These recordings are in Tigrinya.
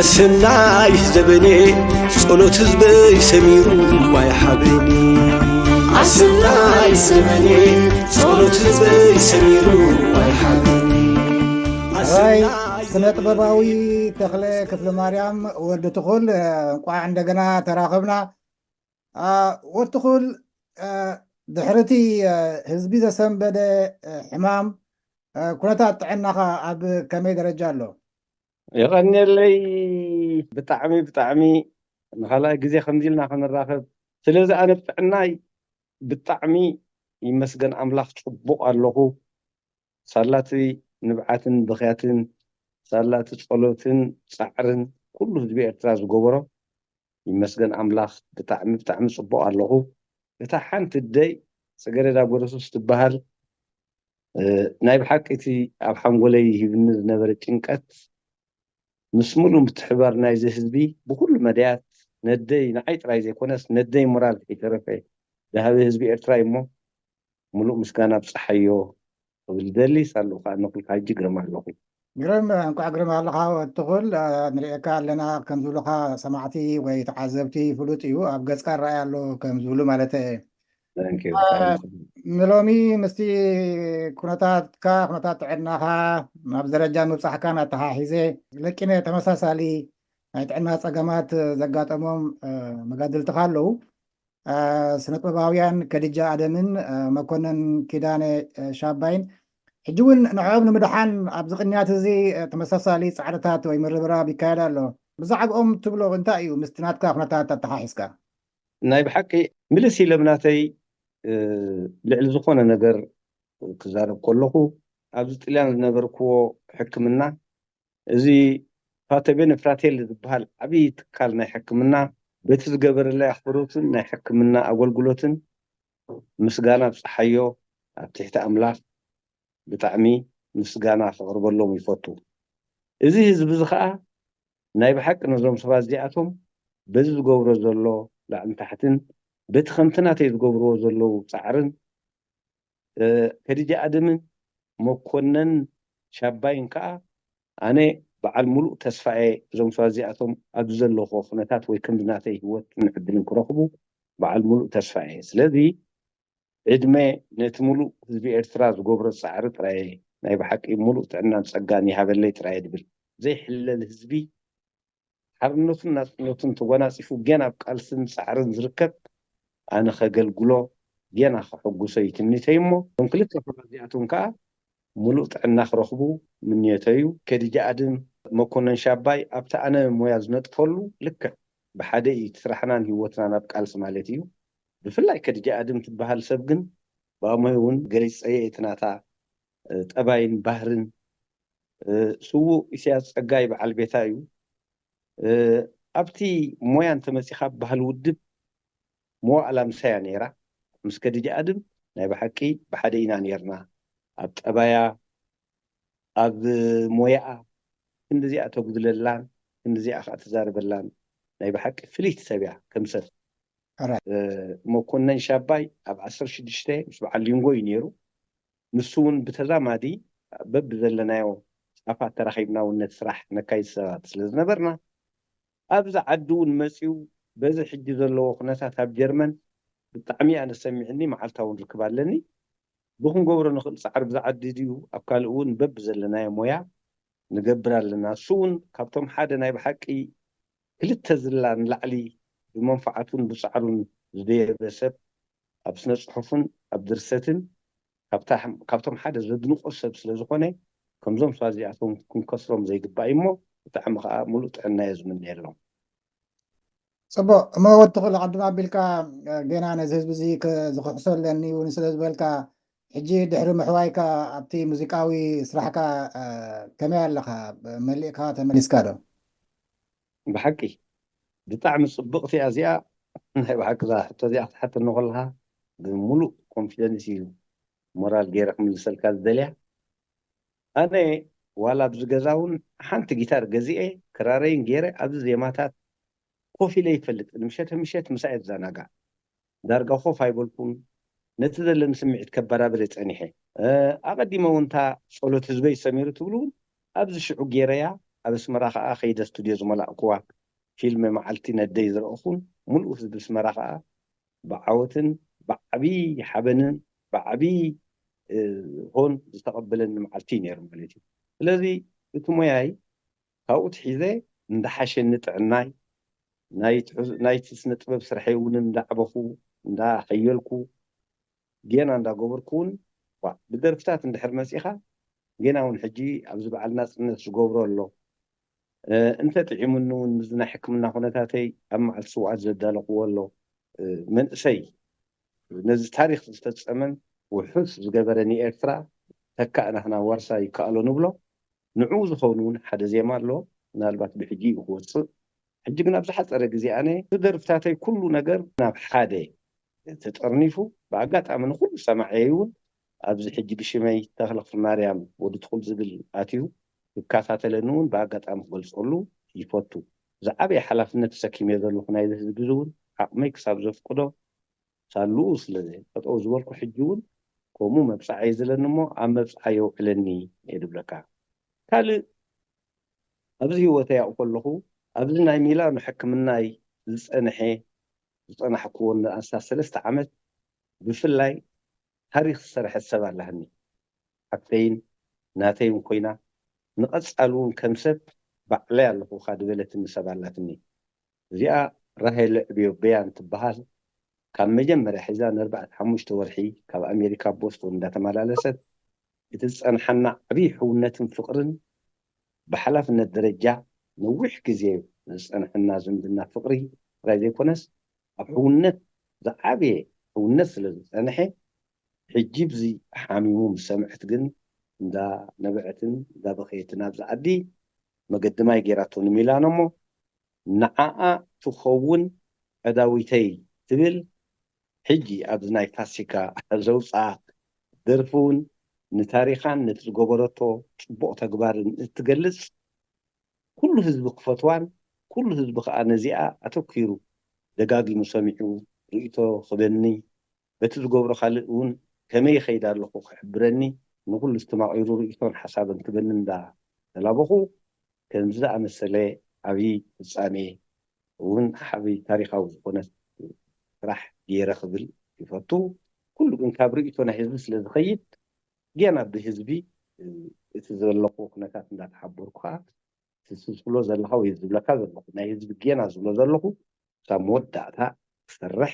ሰናይ ዘበኔ ጸሎት ህዝበይ ሰሚሩ ኣይሓበኒ። ኣሰናይ ዘበኔ ጸሎት ህዝበይ ሰሚሩ ኣይሓበኒ። ራይ ስነ ጥበባዊ ተኽለ ክፍለ ማርያም ወዲ ትኹል፣ እንቋዕ እንደገና ተራኸብና። ወዲ ትኹል፣ ድሕርቲ ህዝቢ ዘሰንበደ ሕማም፣ ኩነታት ጥዕናኻ ኣብ ከመይ ደረጃ ኣሎ? የቐንየለይ። ብጣዕሚ ብጣዕሚ ንኻልኣይ ግዜ ከምዚ ኢልና ክንራኸብ። ስለዚ ኣነ ጥዕናይ ብጣዕሚ ይመስገን ኣምላኽ ጽቡቕ ኣለኹ። ሳላቲ ንብዓትን ብኽያትን ሳላቲ ጸሎትን ጻዕርን ኩሉ ህዝቢ ኤርትራ ዝገበሮ ይመስገን ኣምላኽ ብጣዕሚ ብጣዕሚ ጽቡቕ ኣለኹ። እታ ሓንቲ ደይ ጽገረዳ ጎረሱስ ትበሃል ናይ ብሓቂ እቲ ኣብ ሓንጎለይ ሂብኒ ዝነበረ ጭንቀት ምስ ሙሉእ ምትሕባር ናይዚ ህዝቢ ብኩሉ መዳያት ነደይ ንዓይ ጥራይ ዘይኮነስ ነደይ ሞራል ከይተረፈ ዝሃበ ህዝቢ ኤርትራ እዩ እሞ ሙሉእ ምስጋና ኣብፀሓዮ ክብል ደሊ ሳሉ ከዓ ነኩልካ ሕጂ ግርም ኣለኹ። ግርም እንኳዕ ግርም ኣለኻ ትኹል። ንሪኤካ ኣለና ከም ዝብሉኻ ሰማዕቲ ወይ ተዓዘብቲ ፍሉጥ እዩ። ኣብ ገፅካ ይረኣይ ኣሎ ከም ዝብሉ ማለት እየ። ንሎሚ ምስቲ ኩነታትካ ኩነታት ጥዕናኻ ናብ ደረጃ ምብፃሕካን ኣተሓሒዘ ለቂነ ተመሳሳሊ ናይ ጥዕና ፀገማት ዘጋጠሞም መጋድልትኻ ኣለዉ። ስነጥበባውያን ከድጃ ኣደምን መኮነን ኪዳነ ሻባይን ሕጂ እውን ንዕኦም ንምድሓን ኣብዚ ቅንያት እዚ ተመሳሳሊ ፃዕርታት ወይ ምርብራብ ይካየድ ኣሎ። ብዛዕባኦም ትብሎ እንታይ እዩ ምስቲ ናትካ ኩነታት ኣተሓሒዝካ? ናይ ብሓቂ ምልስ ኢለ ብናተይ ልዕሊ ዝኾነ ነገር ክዛረብ ከለኹ ኣብዚ ጥልያን ዝነበርክዎ ሕክምና እዚ ፋተቤን ፍራቴል ዝበሃል ዓብዪ ትካል ናይ ሕክምና በቲ ዝገበረለይ ኣኽብሮትን ናይ ሕክምና ኣገልግሎትን ምስጋና ኣብፀሓዮ ኣብ ትሕቲ ኣምላኽ ብጣዕሚ ምስጋና ከቕርበሎም ይፈቱ። እዚ ህዝቢ እዚ ከዓ ናይ ብሓቂ ነዞም ሰባት እዚኣቶም በዚ ዝገብሮ ዘሎ ላዕልን ታሕትን በቲ ከምቲ ናተይ ዝገብርዎ ዘለዉ ፃዕርን ከዲጃ ኣደምን መኮነን ሻባይን ከዓ ኣነ በዓል ሙሉእ ተስፋ እየ። እዞም ሰባት እዚኣቶም ኣብዚ ዘለኹዎ ኩነታት ወይ ከምዚ ናተይ ህይወትን ዕድልን ክረኽቡ በዓል ሙሉእ ተስፋ እየ። ስለዚ ዕድመ ነቲ ሙሉእ ህዝቢ ኤርትራ ዝገብሮ ፃዕሪ ጥራየ ናይ ብሓቂ ሙሉእ ጥዕናን ፀጋን ይሃበለይ ጥራየ ድብል። ዘይሕለል ህዝቢ ሓርነቱን ናፅነቱን ተጎናፂፉ ገና ኣብ ቃልስን ፃዕርን ዝርከብ ኣነ ከገልግሎ ገና ከሐጉሶ እዩ ትምኒተይ እሞ እዞም ክልተ ሰባት እዚኣቶም ከዓ ሙሉእ ጥዕና ክረኽቡ ምንዮተይ እዩ። ከዲጃ ኣድም መኮነን ሻባይ ኣብቲ ኣነ ሞያ ዝነጥፈሉ ልክዕ ብሓደ እዩ እቲ ስራሕናን ህይወትናን ኣብ ቃልሲ ማለት እዩ። ብፍላይ ከዲጃ ኣድም ትበሃል ሰብ ግን ብኣሞይ እውን ገሊፀየ እቲ ናታ ጠባይን ባህርን ስዉእ ኢሳያስ ጸጋይ በዓል ቤታ እዩ። ኣብቲ ሞያ እንተመጺኻ በሃል ውድብ መዋእላ ምሳያ ነይራ። ምስ ከዲጃ ኣድም ናይ ብሓቂ ብሓደ ኢና ነይርና። ኣብ ጠባያ፣ ኣብ ሞያኣ ክንድዚኣ ተጉድለላን ክንድዚኣ ከዓ ትዛረበላን ናይ ብሓቂ ፍልይቲ ሰብ እያ ከም ሰብ። መኮነን ሻባይ ኣብ ዓሰርተ ሽዱሽተ ምስ በዓል ሊንጎ እዩ ነይሩ። ንሱ እውን ብተዛማዲ በብዘለናዮ ጫፋት ተራኺብና እውን ነቲ ስራሕ ነካይድ ሰባት ስለ ዝነበርና ኣብዚ ዓዲ እውን መፂኡ በዚ ሕጂ ዘለዎ ኩነታት ኣብ ጀርመን ብጣዕሚ እያ ነሰሚዕኒ መዓልታ እውን ርክብ ኣለኒ ብክንገብሮ ንኽእል ፃዕሪ ብዚ ዓዲ ድዩ ኣብ ካልእ እውን በብዘለናዮ ሞያ ንገብር ኣለና እሱ እውን ካብቶም ሓደ ናይ ብሓቂ ክልተ ዝላ ንላዕሊ ብመንፍዓቱን ብፃዕሩን ዝደየበ ሰብ ኣብ ስነ ፅሑፍን ኣብ ድርሰትን ካብቶም ሓደ ዘድንቆ ሰብ ስለ ዝኾነ ከምዞም ሰባት እዚኣቶም ክንከስሮም ዘይግባእ እዩ እሞ ብጣዕሚ ከዓ ሙሉእ ጥዕና እየ ዝምነየሎም። ፅቡቅ እሞ ወዲ ተኽለ ቅድም ኣቢልካ ገና ነዚ ህዝቢ እዚ ዝክሕሶ ኣለኒ እውን ስለ ዝበልካ ሕጂ ድሕሪ ምሕዋይካ ኣብቲ ሙዚቃዊ ስራሕካ ከመይ ኣለኻ? መሊእካ ተመሊስካ ዶ? ብሓቂ ብጣዕሚ ፅብቕቲ እያ እዚኣ። ናይ ብሓቂ እዛ ሕቶ እዚኣ ክትሓተኒ ከለኻ ብምሉእ ኮንፊደንስ እዩ ሞራል ገይረ ክምልሰልካ ዝደልያ። ኣነ ዋላ ኣብዚ ገዛ እውን ሓንቲ ጊታር ገዚኤ ክራረይን ገይረ ኣብዚ ዜማታት ኮፍ ኢለ ይፈልጥ ንምሸተ ምሸት ምሳኤ ዝዘናጋዕ ዳርጋ ኮፍ ኣይበልኩን ነቲ ዘለኒ ስምዒት ከባራብር ጸኒሐ ኣቐዲመ እውን እታ ጸሎት ህዝበይ ሰሚሩ ትብሉ እውን ኣብዚ ሽዑ ገይረያ ኣብ ኣስመራ ከዓ ከይደ ስቱድዮ ዝመላእኩዋ ፊልም መዓልቲ ነደይ ዝረእኹን፣ ሙሉእ ህዝቢ ኣስመራ ከዓ ብዓወትን ብዓብዪ ሓበንን ብዓብዪ ሆን ዝተቐበለኒ መዓልቲ እዩ ነይሩ ማለት እዩ። ስለዚ እቲ ሞያይ ካብኡ ትሒዘ እንዳሓሸኒ ጥዕናይ፣ ናይቲ ስነ ጥበብ ስርሐይ እውን እንዳዕበኹ እንዳሐየልኩ ጌና እንዳገበርኩ እውን፣ ብደርፍታት እንድሕር መፂኻ፣ ጌና እውን ሕጂ ኣብዚ በዓል ናፅነት ዝገብሮ ኣሎ፣ እንተጥዒሙኒ እውን ምስዚ ናይ ሕክምና ኩነታተይ ኣብ መዓልቲ ስውኣት ዘዳለኽዎ ኣሎ። መንእሰይ ነዚ ታሪክ ዝፈፀመን ውሑስ ዝገበረ ንኤርትራ ተካእ ናህና ዋርሳ ይከኣሎ ንብሎ። ንዕኡ ዝኸውን እውን ሓደ ዜማ ኣሎ፣ ምናልባት ብሕጂ እዩ ክወፅእ። ሕጂ ግን ኣብ ዝሓፀረ ግዜ ኣነ ደርፍታተይ ኩሉ ነገር ናብ ሓደ ተጠርኒፉ፣ ብኣጋጣሚ ንኩሉ ሰማዕየይ እውን ኣብዚ ሕጂ ብሽመይ ተኽለ ክፍለማርያም ወዲ ትኹል ዝብል ኣትዩ ይከታተለኒ እውን ብኣጋጣሚ ክገልፀሉ ይፈቱ። ዝዓበየ ሓላፍነት ተሰኪመ ዘለኹ ናይዚ ህዝቢ እዚ እውን ዓቕመይ ክሳብ ዘፍቅዶ ሳልኡ ስለ ጠጠው ዝበልኩ ሕጂ እውን ከምኡ መብፅዓ እየ ዝለኒ እሞ ኣብ መብፅዓ የውዕለኒ እየ ድብለካ። ካልእ ኣብዚ ህይወተይ ኣብኡ ከለኹ ኣብዚ ናይ ሚላኖ ሕክምናይ ዝፀንሐ ዝፀናሕክዎ ንኣስታት ሰለስተ ዓመት ብፍላይ ታሪክ ዝሰርሐት ሰብ ኣላህኒ ሓፍተይን ናተይን ኮይና ንቐፃሊ እውን ከም ሰብ ባዕለይ ኣለኹ ካ ድበለትኒ ሰብ ኣላትኒ። እዚኣ ራሄለ ዕብዮ በያን ትበሃል። ካብ መጀመርያ ሒዛ ንኣርባዕተ ሓሙሽተ ወርሒ ካብ ኣሜሪካ ቦስቶን እንዳተመላለሰት እቲ ዝፀንሓና ዓብዪ ሕውነትን ፍቕርን ብሓላፍነት ደረጃ ነዊሕ ግዜ ዝፀንሐና ዝምድና ፍቕሪ ጥራይ ዘይኮነስ ኣብ ሕውነት ዝዓበየ ሕውነት ስለ ዝፀንሐ ሕጂ ብዚ ሓሚሙ ምስ ሰምዐት ግን እንዳነበዐትን እንዳበኸየትን ኣብዚ ዓዲ መገዲ ማይ ገይራቶ ንሚላኖ እሞ ንዓኣ ትኸውን ዕዳዊተይ ትብል ሕጂ ኣብዚ ናይ ፋሲካ ዘውፅኣ ደርፊ እውን ንታሪኻን ነቲ ዝገበረቶ ፅቡቕ ተግባርን እትገልፅ ኩሉ ህዝቢ ክፈትዋን ኩሉ ህዝቢ ከዓ ነዚኣ ኣተኪሩ ደጋጊሙ ሰሚዑ ርእይቶ ክበኒ በቲ ዝገብሮ ካልእ እውን ከመይ ይኸይድ ኣለኹ ክሕብረኒ ንኩሉ ዝተማቒሩ ርእይቶን ሓሳብን ክበኒ እንዳተላበኹ ከምዚ ዝኣመሰለ ዓብዪ ፍፃሜ እውን ዓብዪ ታሪኻዊ ዝኾነ ስራሕ ገይረ ክብል ይፈቱ። ኩሉ ግን ካብ ርእይቶ ናይ ህዝቢ ስለ ዝኸይድ ጌና ብህዝቢ እቲ ዘለኹ ኩነታት እንዳተሓበርኩ ከዓ እቲ ዝብሎ ዘለኻ ወይ ዝብለካ ዘለኹ ናይ ህዝቢ ጌና ዝብሎ ዘለኹ ክሳብ መወዳእታ ክሰርሕ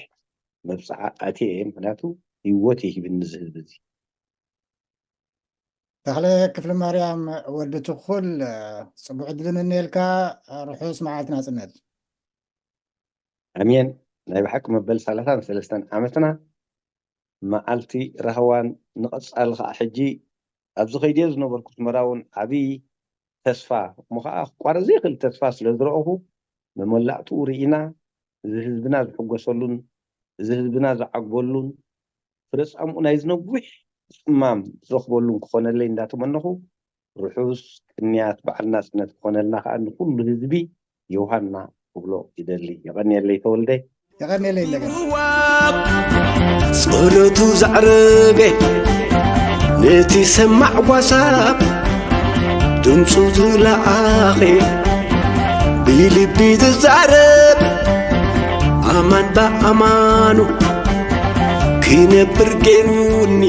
መብፅዓ ኣትየ እየ። ምክንያቱ ህይወት ይሂብኒ እዚ ህዝቢ እዚ። ተኽለ ክፍለ ማርያም ወዲ ትኹል ፅቡሕ ዕድል እምነየልካ። ርሑስ መዓልቲ ናፅነት። ኣሜን። ናይ ብሓቂ መበል ሰላሳን ሰለስተን ዓመትና መዓልቲ ራህዋን ንቐፃሊ ከዓ ሕጂ ኣብዚ ከይድዮ ዝነበርኩ ኣስመራ እውን ዓብዪ ተስፋ እሞ ከዓ ክቋረፅ ዘይኽእል ተስፋ ስለ ዝረእኹ መመላእትኡ ርኢና እዚ ህዝብና ዝሕጎሰሉን እዚ ህዝብና ዝዓግበሉን ፍረ ፃምኡ ናይ ዝነዊሕ ፅማም ዝረኽበሉን ክኾነለይ እንዳተመነኹ ርሑስ ቅንያት በዓል ናፅነት ክኾነልና ከዓ ንኩሉ ህዝቢ ዮሃና ክብሎ ይደሊ። የቐንየለይ ተወልደ። የቐንየለይ እንደገና። ጸሎቱ ዘዕረገ ነቲ ሰማዕ ጓሳ ድምፁ ዝለኣኸ ብልቢ ዝዛረብ ኣማን ብኣማኑ ክነብር ገይሩኒ።